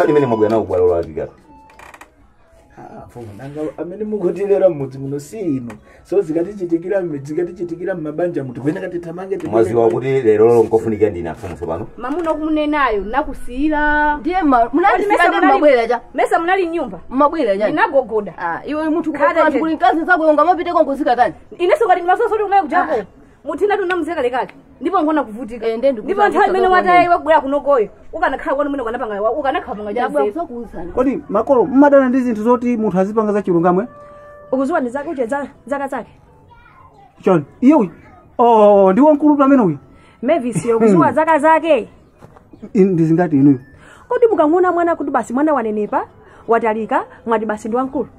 Kani mene mwabwera nawo bwalo lwalika. Mfumu nanga amene mukutilera mudzi muno si inu. So zikatichitikira mmabanja muti kuyenda katithamange Mwaziwa kuti lero nkofunika ndine mfumu tsopano. Mamuna kumunenayo nakusiyira. Ndiye munali mabwera cha. Mesa munali nyumba. Mabwera cha. Inagogoda. Iwe munthu kuti kuli mkazi zako yonga mapite kongozika tani. Ineso kati ndimasosoti umaye kujako. Mutina tunamuzeka lekake. Ndipo ngona kuvutika. Ndipo nthawi imene watayi wakubwera kunokoyo. Ukanakhala kwanu mwene ukanapanga ukanakhala panga Ndabwa cha. kusokuuzana. Kodi makolo mmadana ndi zinthu zoti munthu azipanga za chilungamo? Ukuziwa ndi zake uche zaka zake. Chani iye uyu. Oh, ndi wankulu amene uyu. Mavis ukuziwa zaka zake. Ndizingati inuyo. Kodi mukamuona mwana kuti basi mwana wanenepa, watalika, mwati basi ndi wankulu.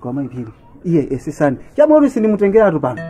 Kwa mayiphiri. Iye esesani. Chamwe sindimutengeratu pano.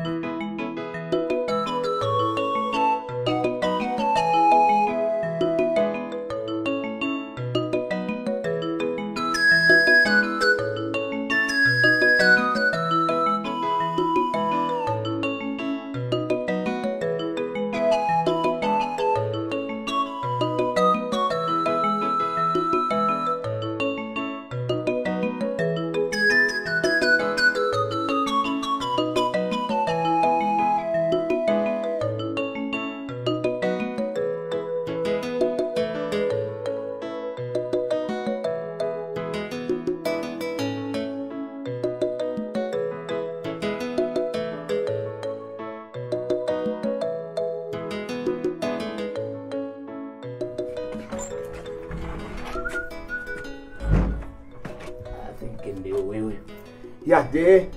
Ya de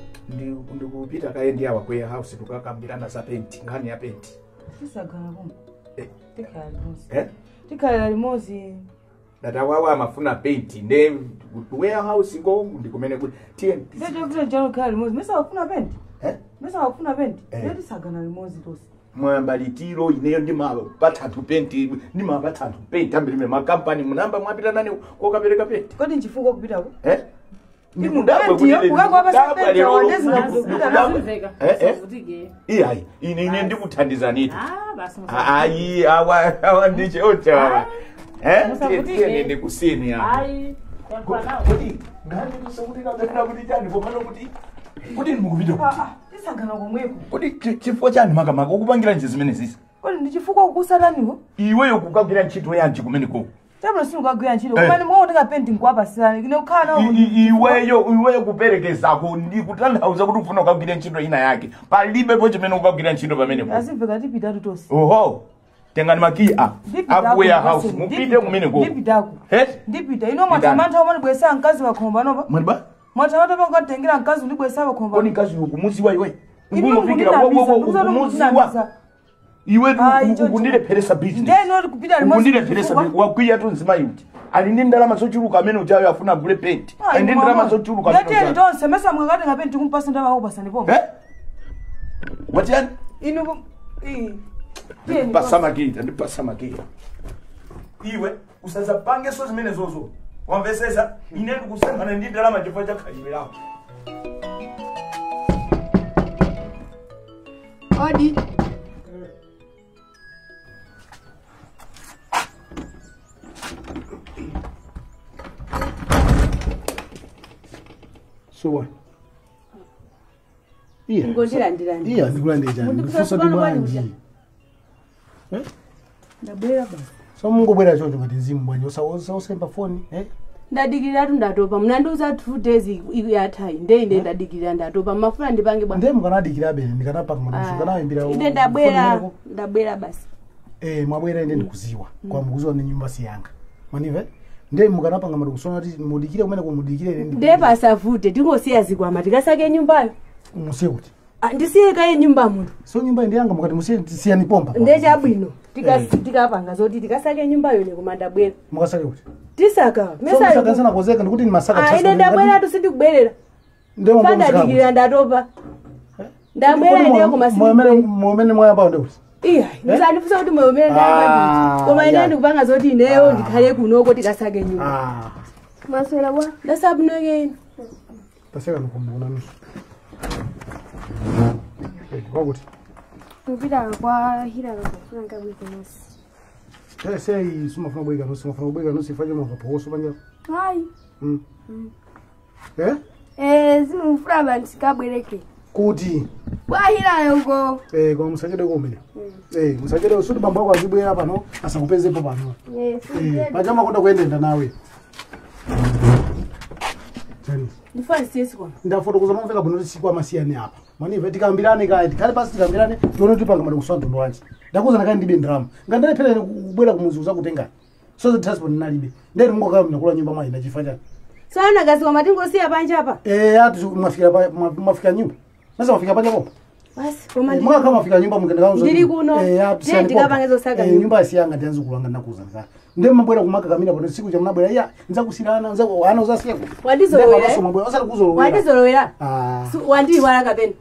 ndikupita kaye ndi awa kwe house tukakambirana za penti nkhani ya penti. Tisagala kumwe. Tikhala limodzi. Tikhala limodzi. Dada wawa amafuna penti ne warehouse ngo ndikumene kuti tiye. Ndecho kuti njalo khala limodzi. Mesa wakufuna penti? Mesa wakufuna penti? Ndecho tisagala limodzi tosi. Mwamba litiro ineyo ndimapatha penti ndimapatha penti ambiri makampani munamba mwapita nani kokapereka penti. Kodi nchifukwa kupitako? Ndikudabwa kuti iyayi ine ndikuthandizanitu. Ayi awa ndicheocha awa. Tiye ndikusiyeni apa. Kodi ngani kusakuti kuti chani popano kuti kuti mukupita kuti. Tisagana komweko. Kodi chifukwa chani makamaka ukupangira nje zimene zizi? Kodi ndi chifukwa ukusalaniwo? Iweyo kukagwira ntchito yanji kumeneko. Tablo sinukagwira ntchito kumene mwaoneka penti nkuwapasirani ine kukhala nawo. Iweyo kuperekezako ndi kutanthauza kuti ufuna kukagwira ntchito ina yake. Palibepo chimene ukagwira ntchito pamenepo. Azimveka tipitatu tonse. Oho. Tengani makiyi a warehouse mupite kumeneko. Ndipitako. Ndipita. Ino mwathamantha umanibwesa mkazi wakhomba panopa. Mwaniba? Mwathamantha pankatengera mkazi undibwesa wakhomba. Kodi mkazi ukumuziwa iwe? Ungomufikira ukumuziwa. Iwe ukundilepheresa business. Ndeno kupita limodzi. Ukundilepheresa wakwiya tu nzima yuti. Ali ndi ndalama zochuluka amene uchayo afuna gule penti. Ali ndi ndalama zochuluka amene uchayo. Ndeteni tonse mesa mwakatenga penti kumpasa ndalama akupasani pomwe. Watiyani? Inu ndipasa makiyi, ndipasa makiyi. Iwe usazapange so zimene zozo. Wamvesesa ine ndikusemphana ndi ndalama chifukwa cha khalidwe lako. Odi. So what? Iya. Ngozilandirani. Iya ndikulandira chani. Ndifunsa ndi bwanji. Ndabwera basi. So mungobwera chocho ngati mzimu bwanji osasemba foni, Ndadikirira tu ndatopa. Munandiuza 2 days yathayi. Nde ndadikirira ndatopa. Mafuna ndipange bwana. Nde mukanadikira bene ndikanapaka madusu kanayimbira. Ine ndabwera. Ndabwera basi. Mwabwera ine ndikuziwa. Kwa mukuziwa ndi nyumba siyanga. Manive? Nde mukanapanga madusu kuti mudikire kumene kumudikire ine. Nde pasavute tingosiya zikwama tikasake nyumbayo. Musiye kuti. Ndisiye kaye nyumba muno. So nyumba ndi yanga mukati musiye siyani pompa. Nde chabwino. Tikapanga zoti tikasake nyumbayo ne koma ndabwera. Mukasake kuti. Tisaka. Mesa so, kozeka ndikuti ni masaka. Ine ndabwera tu sindikubwerera. Nde ndadikirira ndatopa. Ndabwera ine koma mwamene mwayamba ndi kuti. Iya, ndizandifunsa kuti moyo umene ndayamba. Koma ine ndikupanga zoti ineyo ndikhale kunoko tikasake nyumba. Maswera bwa. Ndasabunokeni. Taseka nukumbuna nusu. Kwakuti. Kupita kwa Hilary kufuna ngabwike nosi. Sei sumafuna kubweka nusu mafuna kubweka nusu ifanye makapokoso panja. Hayi. Eh? Sinumfuna bantu kabwereke. Kuti Kwahirayo ngo. Koma musachedwe kumene. Musachedwe usuti bambo ako azibwera pano asakupezepo pano. Yes. Paja makonda kuyendenda nawe. Jani. Ndifuna siyesi kona. Ndafotokoza mamveka bwino kuti kwamasiyani apa. Mwanive tikambirane kaya tikhale pasi tikambirane tione kuti panga madoko santo wanji. Ndakuza kaya ndibe ndrama. Ngandalephera kubwera kumuzi uzakutengani. So the transport nalibe. Nderi mungokaa mnakula nyumba mwayi ndachifanya. Sana gazi kwa matingosiya panja apa. Ati mwafika mwafika nyumba. Sasa mwafika panja popo. Basi koma ndi Mwaka mwafika nyumba mukenda Ndiri kuno. Ati ndikapange zosaka nyumba siyanga ndianze kulanga ndakuza nza. Ndiye mabwera kumaka kamina pano siku cha mnabwera iya nzakusirana nza ana uzasiya. Wandizolowera. Mabwera osati kuzolowera. Wandizolowera. Wandiwala kapena.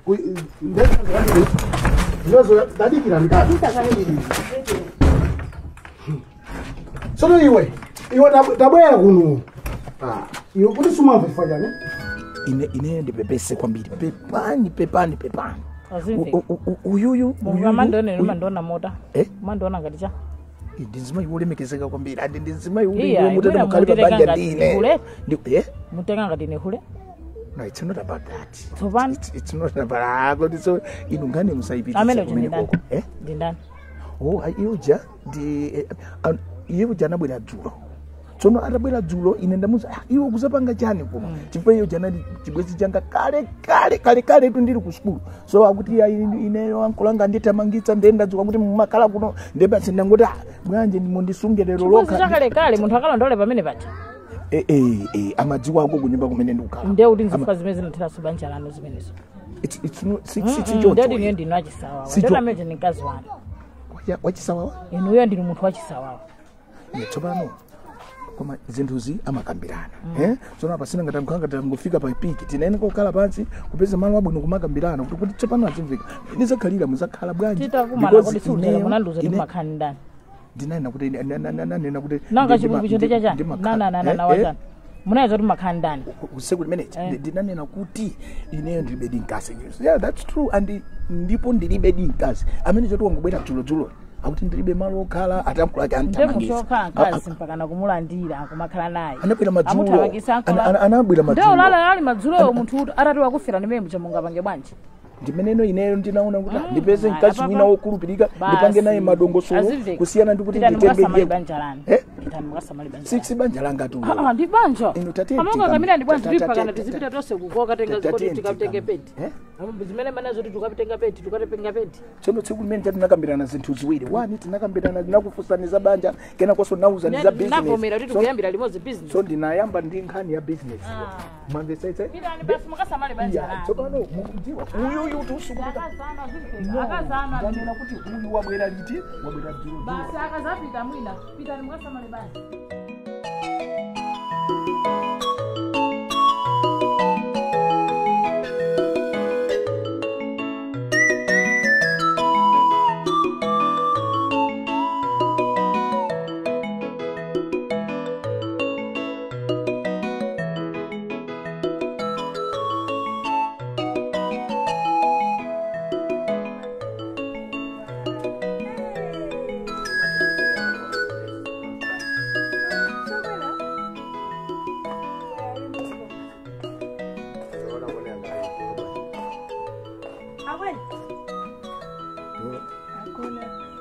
Ndizo dadikira ndikati. Sono iwe. Iwe tabwera kuno. Iwe kuti sumamve fanyane. Ine ndipepese kwambiri. Pepani. Uyuyu mandona mandona mota. Mandona ngati cha. Ndinzima iwolemekezeka kwambiri. Andi ndinzima iwo mutete mukalipa banja ndine. Mutenga ngati ne hule. No, it's not about that. Tsopano it's not about that. So inu ngane musaipitise amene kumene koko. Ndindani. Oh, iuja ndi iye uja anabwera dzulo. Tsono atabwera dzulo ine ndamuza iwe kuzapanga chani koma chifukwa iyo janali chibwezi changa kale tu ndiri ku school. So akuti ineyo ankulanga nditamangitsa ndenda dzuka kuti mumakhala kuno ndebasi ndangoti bwanje mundisungerero lokha. Chibwezi chakale munthu akalondole pamene pacha. Amadziwa ako kunyumba kumene ndikukhala. Ndiye kuti nzifukwa zimene zinatheraso banja lanu zimenezo. It's not si choncho. Ndiye ndiniyo ndinu achisawawa. Ndiye amene ndi mkazi wanu. Wachisawawa? Inuyo ndinu munthu wachisawawa. Tsopano koma zinthuzi amakambirana. Tsono apa sina ngati ngofika pa piki tinaene kokhala pansi kupeza malo abwino kumakambirana kuti tsopano azimveka. Ndizakhalira muzakhala bwanji. Titakumana kuti siutera munanduza ndi makhani ndani. Ndinanena kuti nanena kuti nanga chibuku chonde chacha. Na wachana. Munayeza kuti makhani ndani. Usiku limene ndinanena kuti ineyo ndilibe dinkasi. Yeah, that's true and ndipo ndilibe dinkasi. Amene choti wangobwera dzulo. Akuti ndilibe malo okhala atamkula ake antamangisa. Ndemutokha nkazi mpaka nakumulandira kumakhala naye. Anabwera madzulo. Anabwera madzulo. Ndio lala ali madzulo munthu atati wakufira ndimene muchamunga pange bwanji. Ndimeneno ineyo ndinaona kuti ndipeze mkazi wina wokhulupirika ndipange naye madongosolo kusiyana ndi kuti nditenge iye banja lanu. Pitani mukasamale banja. Six banja langa tu. Ndi banja. Amonga kamina ndi banja ndipakana tizipita tonse kukoka tenga zikoti tikatenge penti. Zimene mana zoti tukapitenga penti tukatenga penti. Tsono tsiku limene tinakambirana zinthu ziwiri. Wani tinakambirana ndinakufunsani za banja kena kwaso nauza ndi za business. Ndinavomera kuti tikuyambira limodzi business. So ndinayamba ndi nkhani ya business. Mwamvetsetsa? Pitani basi mukasamale banja lanu. Tsopano mukudziwa uyu Akazana ndanena kuti uyu wabwera liti wabwera dzulo. Basi akazapita mwina pitani mukasamale basi.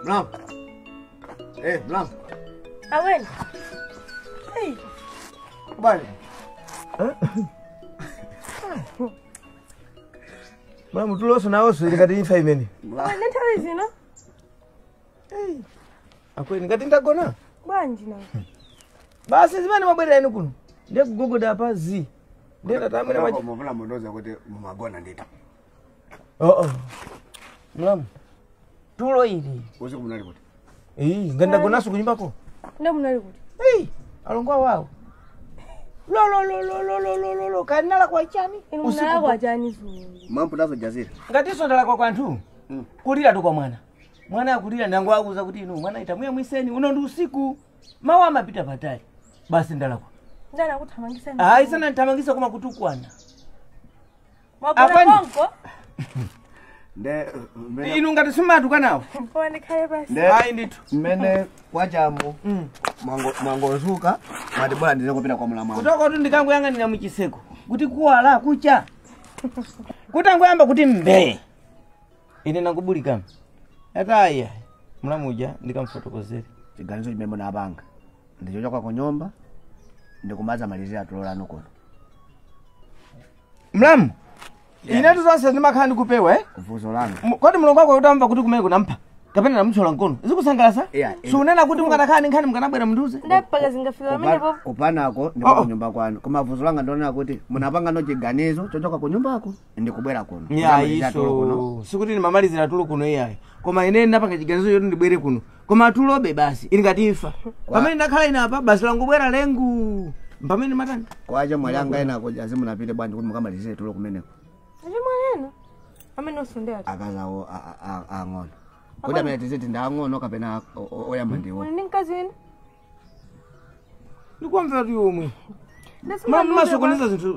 Mlam. Mlam. Awen. Hey. Bali. Mlam tuloso nawo ngati imfa imene. Mlam. Nthawi zino. Hey. Akweni ngati ndagona. Bwanji na. Basi zimene mabwerera inu kuno. Ndiye kugogoda pa zi. Ndiye tatamene machi. Mvula mondoza kuti mumagona ndita. Oh. Mlam. Tulo ili. Usiku munali kuti. Ngandagonaso kunyumbako. Ndo munali kuti. Alongwa wawo. Lo kanala kwa chani. Usiku kwa chani zuwa. Mambo nazo jazira. Ngatiso ndala kwa kwanthu. Kulira tu kwa mwana. Mwana akulira ndango akuza kuti inu mwana itamwe mwiseni uno ndi usiku. Mawa amapita patali. Basi ndalakwa. Ndala kuthamangisa. Ayi sana ntamangisa koma kutukwana. Mwagona konko. Nde Inu ngati simatukanawo. Ndikhale basi. Ayi ndithu. Mmene kwachamu mwangozuka mwati bora ndize kupita kwa mulamu. Kutoka kuti ndikangoyang'anira muchiseko kuti kuwala kucha. Kutangoyamba kuti mbee. Ine nangubulikana. Ataya mulamuja ndikamfotokozere. Chiganizo chimene munapanga. Ndichochoka ku nyumba ndikumaza malizira tulo lanu kuno. Mlamu. Inetu zonse ndimakhala ndikupewa eh? Vuzo langa. Kodi mulongo wako utamva kuti kumene kunampa kapena namutsola mkono. Zikusangalasa? Sunena kuti mukanakhala ndi nkhani mukanabwera mundiuze. Ndapaka zingafika pamenepo. Kupanako ndiko ku nyumba kwanu. Koma vuzo langa ndionera kuti munapanga no chiganizo chochoka ku nyumbako ndikubwera kuno. Iso. Sikuti ndimamalizira tulo kuno iyayi. Koma ine ndinapanga chiganizo choti ndibwere kuno. Koma tulobe basi ili ngati imfa. Pamene ndakhala ine apa basi langobwera lengu. Pamene matani. Kwacha mwali anga ena ko azimu napite bwanji kuti mukamalizire tulo kumeneko. Achimwalena. Amene osundera. Akazawo ang'ono. Kodi amene tiziti ndi ang'ono kapena oyamba ndiwo. Ndi mkazi wina. Ndikumva kuti omwe. Masokoneza zinthu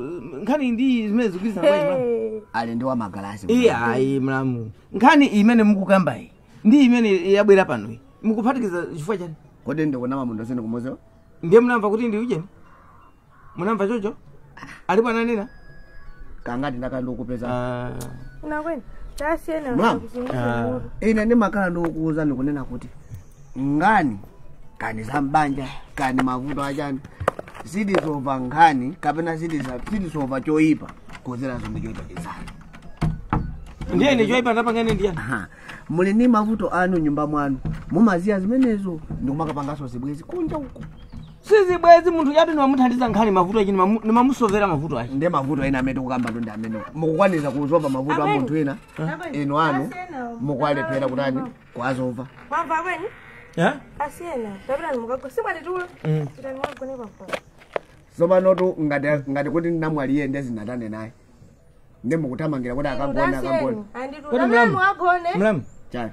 nkhani ndi zimene zikugwirizana bwanji mlamu. Ali ndi wamagalasi. Iya ayi mlamu. Nkhani imene mukukambayi ndi imene yabwera pano. Mukuphatikiza chifukwa chani? Kodi ndikunama munthu osene kumuzewa? Ndiye munamva kuti ndi ujeni? Munamva chocho? Alipo ananena? Kangati ndakandikupeza. Unakweni. Tasiyena. Ine ndimakhala ndikukuuza ndikunena kuti ngani kani za mbanja kani mavuto achani zidizova nkhani kapena zidizova choipa kozera zomwe choipa chizana. Ndiye ine choipa ndapangane ndiyani? Muli ndi mavuto anu nyumba mwanu mumaziya zimenezo ndikumakapangaso zibwezi kunja uko. Sizibwezi munthu yati ndimamuthandiza nkhani mavuto achi ndimamusovera mavuto achi. Ndiye mavuto ena amene tikukamba ndi amene mukukwanisa kuzova mavuto a munthu ena inu anu mukwalephera kutani kuwazova. Mwamva akweni? Asiyena tapitani mukagone simwatitulo pitani mukagone pampano. Tsopanotu ngati kuti ndinamwaliye ndiye zinatane naye ndiye mukuthamangira kuti akagone akagone. Kodi mlamu mlamu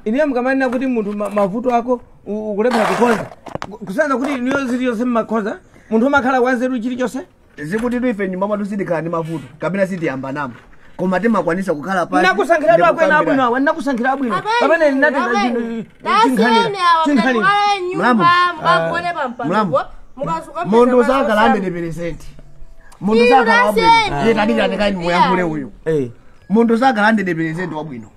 iniyo mukamanena kuti munthu mavuto ako ukulephera kukonza kusanza kuti iniyo ziliyonse mmakonza munthu umakhala wanzeru chilichonse. Zikuti ife nyumba mwathu sitikhala ndi mavuto kapena sitiyamba namo koma timakwanisa kukhala pasi. Ndinakusankhira abwino abwino awa ndinakusankhira abwino pamene ndinatenga munthu sakhala 100%. Munthu sakhala wabwino. Iye tadikira muyankhule uyu. Munthu sakhala 100% wabwino.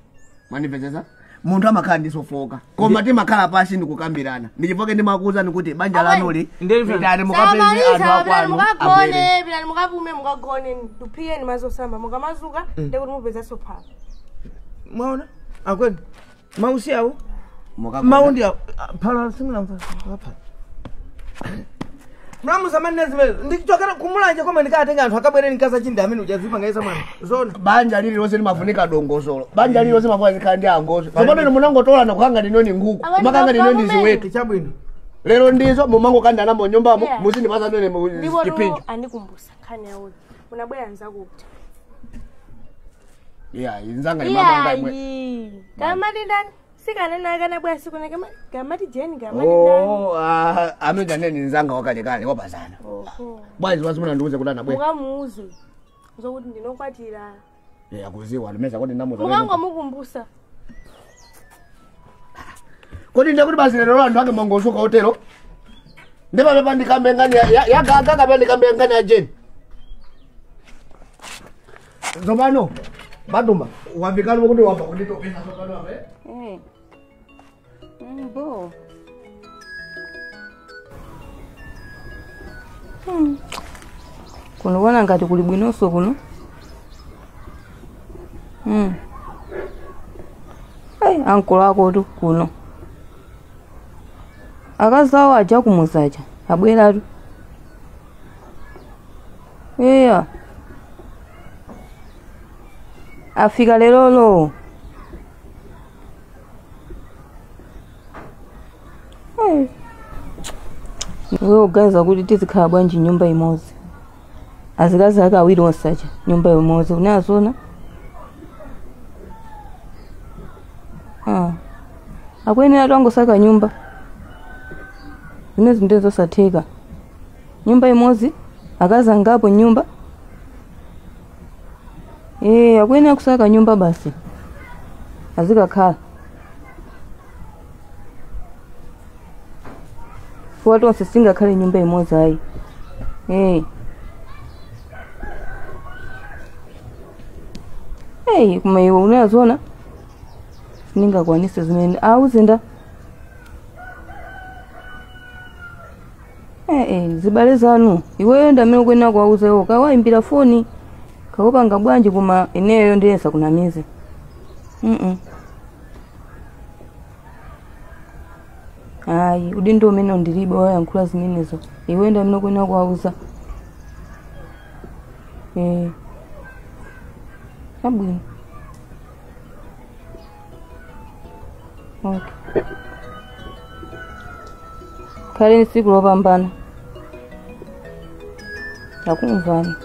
Mwanimvetsetsa? Munthu amakhala ndi sofoka koma timakhala pasi ndikukambirana. Ndichifoke ndimakuwuzani kuti banja lanuli pitani mukapeze anthu akwanu mukagone pitani mukapume mukagone ndiphiyeni mazosamba mukamazuka ndikuti mupezanso phala. Mwaona akweni mausi awo maundi awo phala simunamva phala. Mlamu zamani zimene ndichokera kumulanje koma ndikatenga anthu akabwere ndikazachinda amene uchazipangayisa mwana. Zona. Banja lililonse limafunika dongosolo. Banja lililonse limafunika ndi angozo. Tsopano inu munangotola nakuhanga ndinoni nkhuku. Mumakanga ndinoni ziweto. Chabwino. Lero ndizo mumangokanda namo nyumbamo muzindipasa ndone chipinjo. Andikumbusa nkhani yawo. Unabwera nzakuti. Yeah, inzanga limamanga imwe. Kamati ndani? Sikanena akanabwera siku nake kamati jeni kamati ndani. Oh, amene nene nzanga wakalekale wapazana. Bwanji wazimuna ndiuze kuti anabwera. Mukamuuze. Zokuti ndinokwatira. Yeah, kuziwa alimeza kuti ndamuza. Mukangomukumbusa. Kodi ndikuti basi lero anthu ake mangosuka otero. Ndipapepa ndikambe ngani ya gaga kapena ndikambe ngani ya jeni. Zomano. Baduma, wavikalo kuti wapa kunditopesa tsopano apa eh? Bo. Kuno wana ngati kuli bwinonso kuno. Ai, ankolo ako tu kuno. Akazawo aja kumuzaja, abweratu. Eya. Afika lero. Wewe ugaza kuti tizikhala bwanji nyumba imodzi. Azikazi ake awiri onse nyumba imodzi unazona. Akwenera twangosaka nyumba. Zimene ndizo zosatheka. Nyumba imodzi akazi angapo nyumba. Akwenera kusaka nyumba basi. Azikakhala. Fuwa tonse singakhale nyumba imodzi ayi. Hey, koma iwe unazona sindingakwanise zimene auzinda. Zibale zanu iweyo ndamene ukuyenera kuwauza iwo kawayimbira foni kakupanga bwanji koma ineyo ndiyesa kunamize. Ayi udindo umene ndilibe wayankhula zimenezo iweyo ndamene ukuyenera kuwauza. Abwino. Okay. Khaleni tsiku lopambana. Takumvani.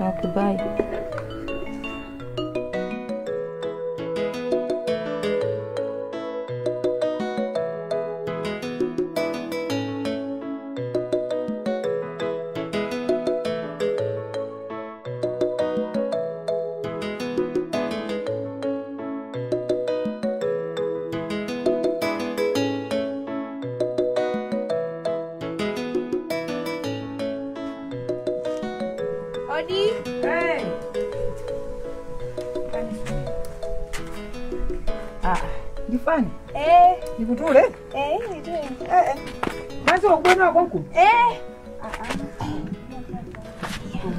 Okay, bye. Odi. Hey. Ah, ndifani? Ndikutule? Nditule. Basi wakubona kwangu?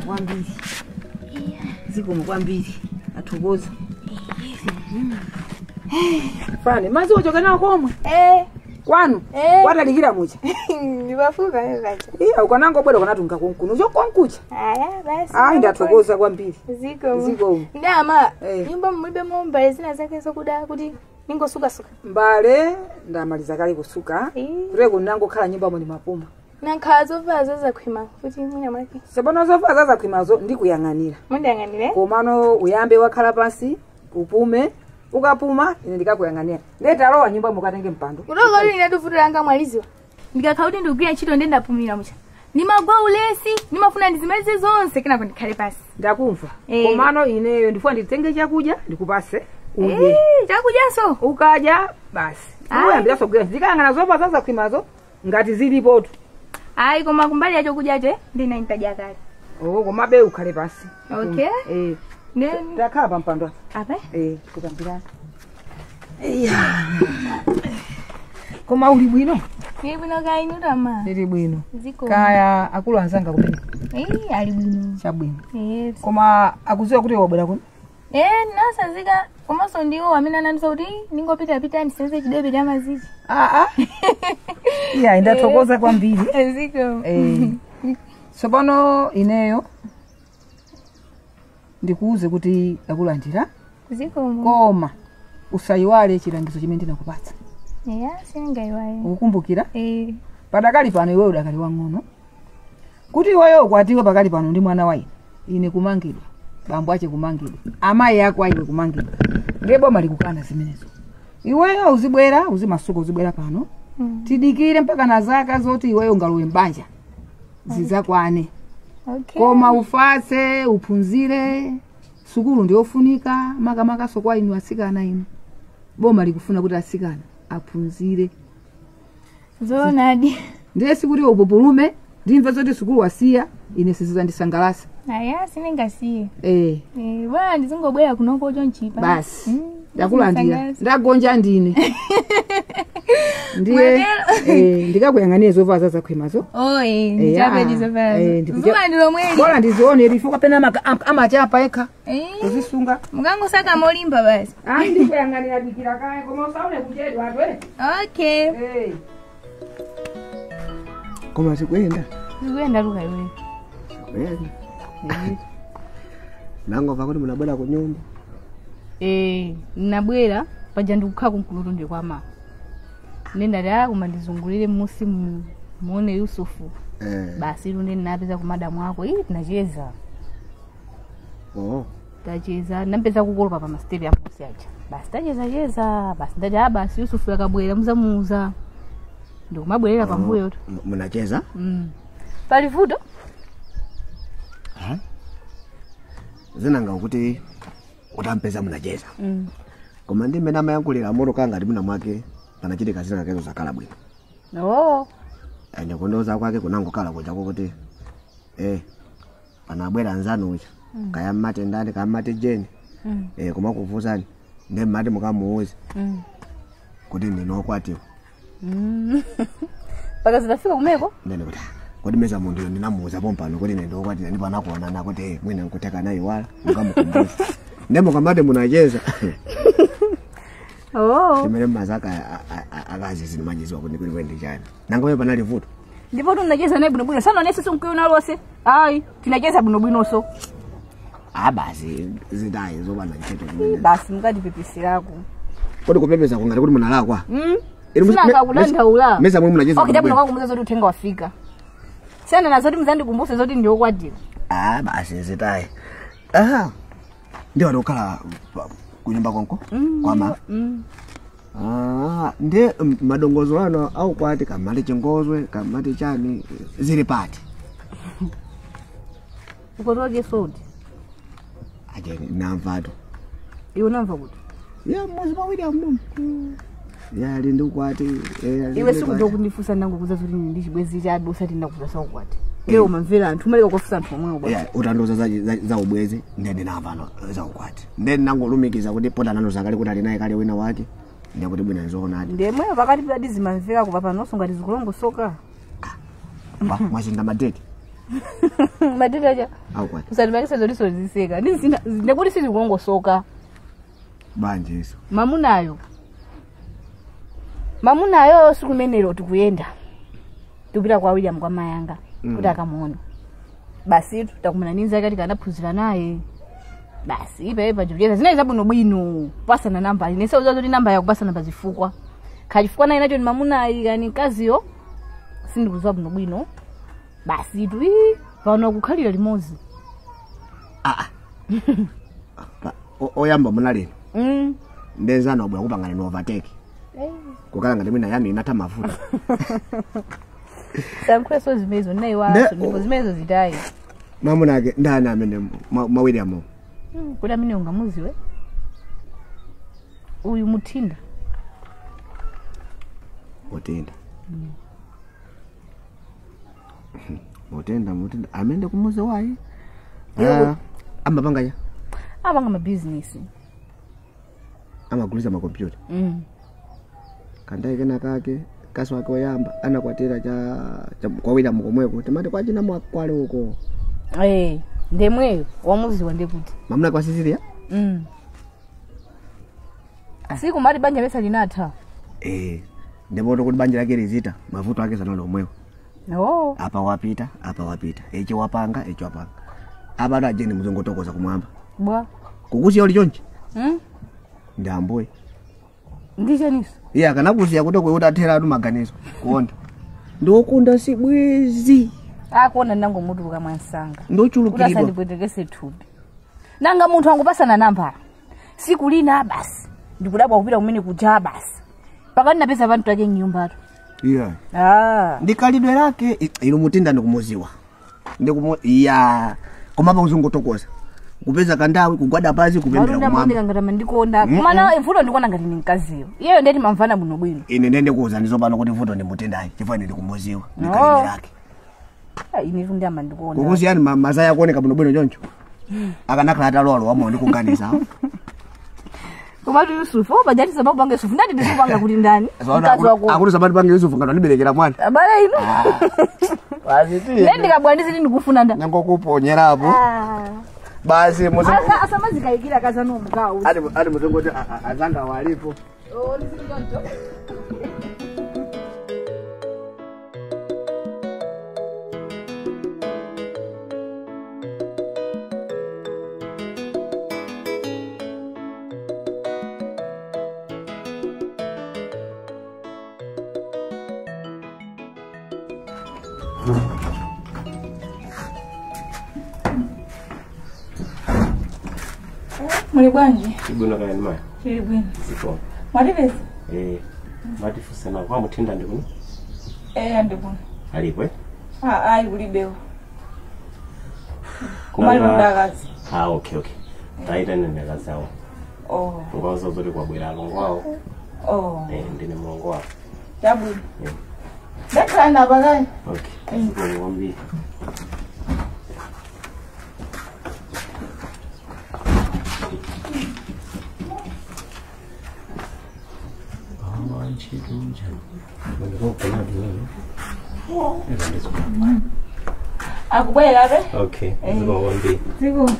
Kwambiri. Zikomo kwambiri. Athokoza. Fani, mazi uchoka nawo komwe? Kwanu? Watalikira mucha? Ndibafuka kacha. Iya, ukanango bwera kanatunga konkuno. Ucho konkucha. Aya, basi. Ayi ndathokoza kwambiri. Zikomo. Zikomo. Ndama, nyumba mulibe mbale zina zake zokuda kuti ningosuka suka. Mbale ndamaliza kale kusuka. Kuteko nangokhala nyumba mwe mapuma. Nankhala zovala zazakhwima kuti mwina mwake. Sabona zovala zazakhwimazo ndikuyang'anira. Mundiyang'anire? Komano uyambe wakhala pansi, upume, ukapuma ine ndikakuyang'anira. Ndetalowa nyumba mukatenge mpando. Kutoka kuti ine ndivutulanga mwaliziwa. Ndikakhala kuti ndikugwira ntchito ndiye ndapumira mucha. Nimagwa ulesi, nimafuna ndizimalize zonse kenako ndikhale pasi. Ndakumva. Komano ineyo ndifuna nditenge chakudya ndikupase udye. Chakudyaso? Ukadya basi. Uyambiranso kugwira. Ndikayang'ana zovala zazakhwimazo ngati zilipotu. Ayi koma kumbali ya chakudyacho ndina nditadya kale. Komabe ukhale pasi. Okay. Ndakhala pa mpando apa. Apa? Tikambirana. Iya. Koma uli bwino? Ndili bwino kaya inu tama. Ndili bwino. Zikomo. Kaya akulu anzanga kumene. Ali bwino. Chabwino. Yes. Koma akudziwa kuti wabwera kuno? Nasazika komanso ndiwo amene anandiuza kuti ningopita pita ndisenze chidebe cha maziji. Iya, ndathokoza kwambiri. Zikomo. Tsopano ineyo ndikuuze kuti ndakulandira. Zikomo. Koma usayiwale chilangizo chimene ndinakupatsa. Iya, sindingayiwale. Ukukumbukira? Padakali pano iweyo udakali wang'ono. Kuti iweyo ukwatiwe pakali pano ndi mwana wa ine. Ine kumangidwa. Bambo ache kumangidwa. Amayi ako aiwe kumangidwa. Ndiye boma likukana zimenezo. Iweyo uzibwera, uzimasuka uzibwera pano. Tidikire mpaka na zaka zoti iweyo ungalowe mbanja. Zizakwane. Okay. Koma ufatse, uphunzire. Sukulu ndiyofunika, makamaka kwa inu asikana inu. Boma likufuna kuti asikana aphunzire. Zoonadi. Ndiye sikuti upupulume, ndimve zoti sukulu wasiya, ine sizizandisangalatsa. Aya, sindingasiye. Bwana ndizingobwera kunoko chonchipa. Basi. Ndakulandira. Ndagonja ndine. Ndiye ndikakuyang'anira zovala zazakhwimazo. Ndichapedi zovala. Zuwa ndilo mweli. Bora ndizione lifuka pena amachapa eka. Kuzisunga. Mukangosaka molimba basi. Ayi ndikuyang'anira dikira kaye koma usaone kuchedwa atwe. Okay. Koma zikuyenda? Zikuyenda luka iwe. Zikuyenda. Nangomva kuti munabwera ku nyumba. Nabwera paja ndikukhala kumkulutu ndi kwa mama. Nenda koma ndizungulire musi muone Yusufu. Basi lunde napeza ku madamu ako ili tinacheza. Tacheza nampeza kukolopa pa mastepi ya musi aja. Basi tacheza basi ndati basi Yusufu akabwera muzamuuza. Ndikumabwerera pambuyo tu. Munacheza? Pali vuto? Zinanga kuti Utampeza munacheza. Koma ndi mmene amayankhulira moto kanga ndi muna mwake panachitika zina kezo zakhala bwino. Oh. Ende kundoza kwake kunangokhala kuja kuti panabwera nzanu uja. Kaya mmate ndani kaya mmate jeni. Koma kuvuzani ndi mmati mukamuuze. Kuti ndinokwatiwa. Paka zidafika kumeko? Ndene kuti kodi meza munthu ndinamuuza pompano kuti ine ndokwatira ndipo anakuonana kuti mwina nkuteka naye wala mukamukumbuza. Ndemo kamate munacheza. Oh. Chimene mazaka akazi zinimanyiziwa kuti kuli kwendi chani. Nanga panali vuto. Ndipo tunacheza naye bwinobwino. Sana onese sunkuyo lose. Ayi, tinacheza bwinobwino so. Ah basi zitayi zobana ntchito kumene. Basi mukatipepeserako. Kodi kupepesa kungati kuti munalakwa. Sina kakulanda. Meza mwe munacheza. Okay, ndipo ngakumuza zoti uthenga wafika. Sana na zoti muzandikumbuse zoti ndiokwatira. Ah basi zitayi. Aha. Ndio alokhala kunyumba konko kwama. Ah, ndi madongozo ano au kwati kamati chingozwe kamati chani zili pati. Ukotoje sodi. Aje namvato. Iwe namva kuti? Ya mwezi mawiri amumu. Ya ali ndi kwati iwe sikudo kundifusa nangu kuza zoti ndi chibwezi cha abusa tinda kuza kwati. Leo mamvera anthu maleka kufusa anthu omwewo bwana. Ya utandoza za ubwezi ndende namvano za ukwati. Ndende nangolumikiza kuti pota nano zakale kuti ali naye kale wina wake. Ndiye bwina nzoonadi. Ndiye mweyo pakati padi zimamvera kuva panonso ngati zikulongosoka. Mwazinda madeti. Madeti aja. Au kwati. Usandibakise zoti soziseka. Ndikuti sizikulongosoka. Banje iso. Mamunayo. Mamunayo sikumenero tikuyenda. Tupita kwa William kwa Mayanga. Kuti akamuona. Basi tutakumana ninza kati kanaphunzira naye. Basi ipe pajuliza zinayi zabwino bwino pasana namba ine sauza zoti namba yakupasana pazifukwa. Kachifukwa naye nacho ni mamunayi kani mkaziyo sindikuziwa bwino bwino. Basi tu pano kukhalira limodzi. Ah. Oyamba munalino. Ndenzana obwa kupangana no overtake. Kukhala ngati mwina yanu inatha mafuta. Sankweso zimezo nayi waso ndipo zimezo zitayi. Mamunake ndani amene mawiri amo. Kuti amene ungamuziwe uyu Mutinda. Mutinda. Mutinda amene kumuzi wayi. Amapanga ya? Amapanga ma business. Amagulisa ma computer. Kandayi kena kake kaso wake oyamba anakwatira cha kwa William komweko timati kwa china mwakwale uko. Ndemweyo wamuziwa ndekuti. Mamuna kwa Sicilia? Siku mali banja pesa linatha. Ndipo kuti banja lake lizita mavuto ake sanalo omwewo. No. Apa wapita, apa wapita. Echi wapanga, echi wapanga. Apa ajeni muzongotokoza kumwamba. Bwa. Kukusiya uli chonchi? Ndi ambuye. Ndichaniso. Iye akanakusiya kuti utathera atu maganizo kuonda. Ndokunda si bwezi. Akuona nangomutuka mwansanga. Ndochulukiridwa. Usandipwetekese thupi. Nanga munthu angupasana namba. Siku lina basi. Ndikudabwa kupita kumene kuja basi. Pakati napeza bantu ake nyumbatu. Yeah. Ah. Ndikalidwe lake ilo Mutinda ndikumuziwa. Iya. Koma pa uzungutokoza. Kupeza kandawi kugwada pasi kupembera kumwamba. Marunda ngati ndikonda. Kumana mvuto ndikuona ngati ni mkaziyo. Iyeyo ndeti mamvana muno bwino. Ine ndende kuuza ndizopano kuti mvuto ndi Mutindayi chifukwa ine ndikumuziwa. Ndikalidwe lake. Ine ndi amandikonda. Kukusiyani mazaya kuoneka bwino bwino choncho. Akanakhala atalowa wamo ndikuganiza. Komatu Yusufu, bajati sababu pange Yusufu. Ndati ndikupanga kuti ndani? Mkazi wako. Akuti sababu pange Yusufu ngati ndiberekera mwana. Abale ino. Basi ti. Ndi ndikabwandizi ndikufuna nda. Nyangokuponyerapo. Basi muzo. Asamazikayikira kazano mukawu. Ali muzongoti azanga walipo. Oh, ndizikuyonto. Muli bwanji? Ibwino kaya ni maya? Chili bwino. Sifo. Mwatipeza? Mwatifusana kwa Mutinda ndikuno? Ndikuno. Alipo eh? Ayi kulibewo. Kumali kundakazi. Okay. Taita ndakazawo. Oh. Ngozo zoti kwabwera alongo awo. Oh. Ndine mulongo wawo. Chabwino. Ndakhala napakayi. Okay. Zikomo kwambiri. Akubwera be? Okay, zikomo kwambiri. Zikomo.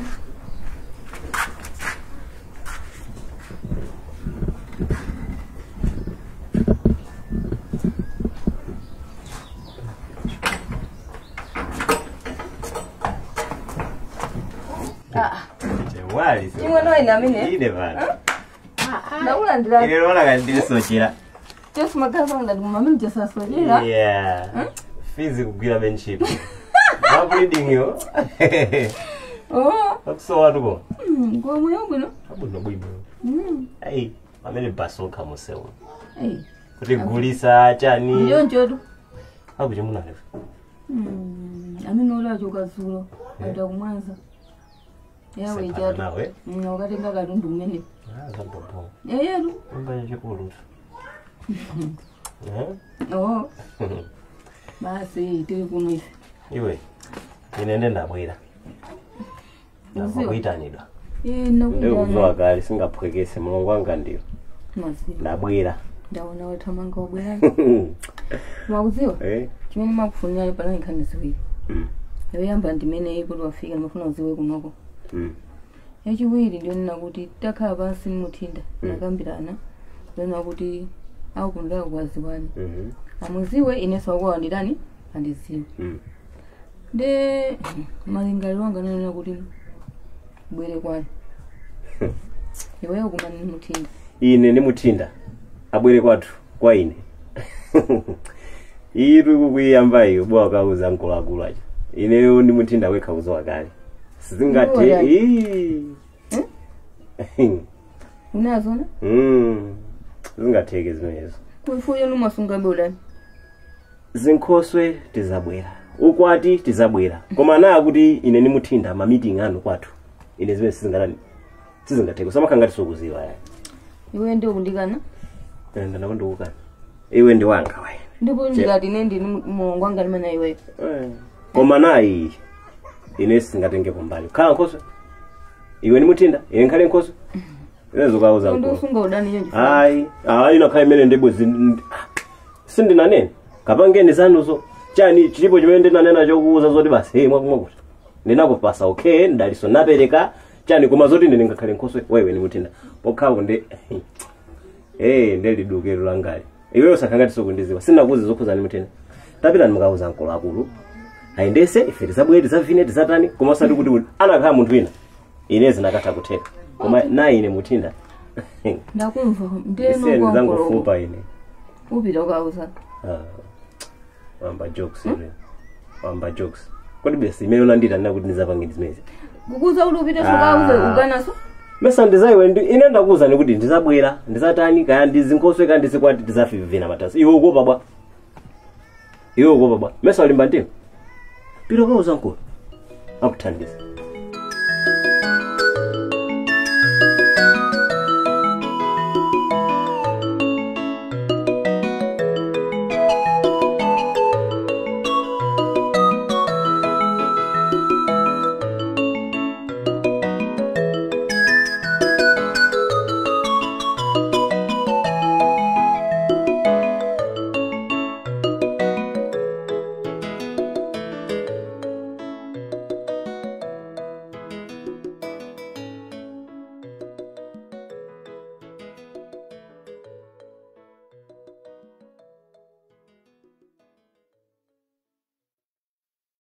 Chewali. Chimwe ina mine. Ine bana. Ndakulandira. Ine lona kandilisochera. Jesu magaza ndaguma jasasojera. Yeah. Fizi kugwira benchip. Mableeding yo. Oh. Akuso watu ko. Ngomwe bwino. Abuno bwino. Ai, amene basoka musewu. Ai. Kuti gulisa chani. Ndiyo njodu. Akuchimuna lefu. Amene ola chokazulo. Ndakumwanza. Yawe njatu. Ukatenga katundu mmene. Ah, zampopo. Yeyetu. Mbaya chikulu. Oh. Basi tiri kuno ife. Iwe. Ine nde ndabwera. Ndakuitanidwa. Ndikuzowa kale singaphwekese mulongo wanga ndiyo. Ndabwera. Ndaona wathamanga ubwera. Mwakuziwa? Chimene makufunira pano nkhani ziwiri. Yoyamba ndimene kuti wafika ndimafuna uziwe kunoko. Yachiwiri ndionena kuti takhala pansi muthinda nakambirana ndionena kuti akundaka kwaziwani. Amuziwe inenso akuwa ndidani andiziwe. Nde malingaliro anga nanena kuti bwere kwani. Iweyo kumani muthinda. Ine ndi muthinda abwere kwathu kwa ine. Iri kukuyamba iyo bwa kauza mkuluakulu aja. Ineyo ndi muthinda wekha uzowa kale. Sizingathe. Unazona? Zingatheke zimenezo. Kufuyo numasunga bolani. Zinkhoswe tizabwera. Ukwati tizabwera. Koma na kuti ine ndi muthinda ma meeting anu kwathu. Ine zimene sizingatani. Sizingatheke. Samakhanga tisukuziwa ya. Iwe ndio kundikana? Ndana kundikana. Iwe ndi wanga wae. Ndipo ndikati ine ndini mulongo wanga limene iwe. Koma nayi ine singatenge kumbali. Khala nkhoswe. Iwe ni muthinda, ine nkhale nkhoswe. Inezo kauza nko. Ndosunga udani nyo. Ayi, ayi nakhala imene ndibwe sindinanene. Kapangeni zanuzo. Chani chilipo chimene ndinanena chokuuza zoti basi hey mwakumwa kuti. Ndinakupasa okay, ndaliso napereka chani koma zoti ine ndingakhale nkhoswe wewe ni muthinda. Pokhapo ndi ndelidukero langali. Iweyo sakhangati sokundiziwa. Sinakuuza zokhuza ni muthinda. Tapita ndimukauza mkuluakulu. Ayendese ife tizabwere tizavine tizatani koma osati kuti anakhala munthu wina. Ine zinakatha kutheka. Koma nayi ine muthinda. Ndakumva ndeno zangofupa ine. Upita ukauza. Wamba jokes ine. Wamba jokes. Kodi basi imene unandita ndina kuti ndizapange zimezi. Kukuza kuti upite sokauze ukanaso? Mesa ndizaiwe ine ndakuuza nikuti ndizabwera, ndizatani kaya ndizinkhoswe kaya ndizikwati tizafivina matasi. Iwe ukuopa bwa. Iwe ukuopa bwa. Mesa ulimba mtima. Pita ukauza mkulu. Akuthandiza.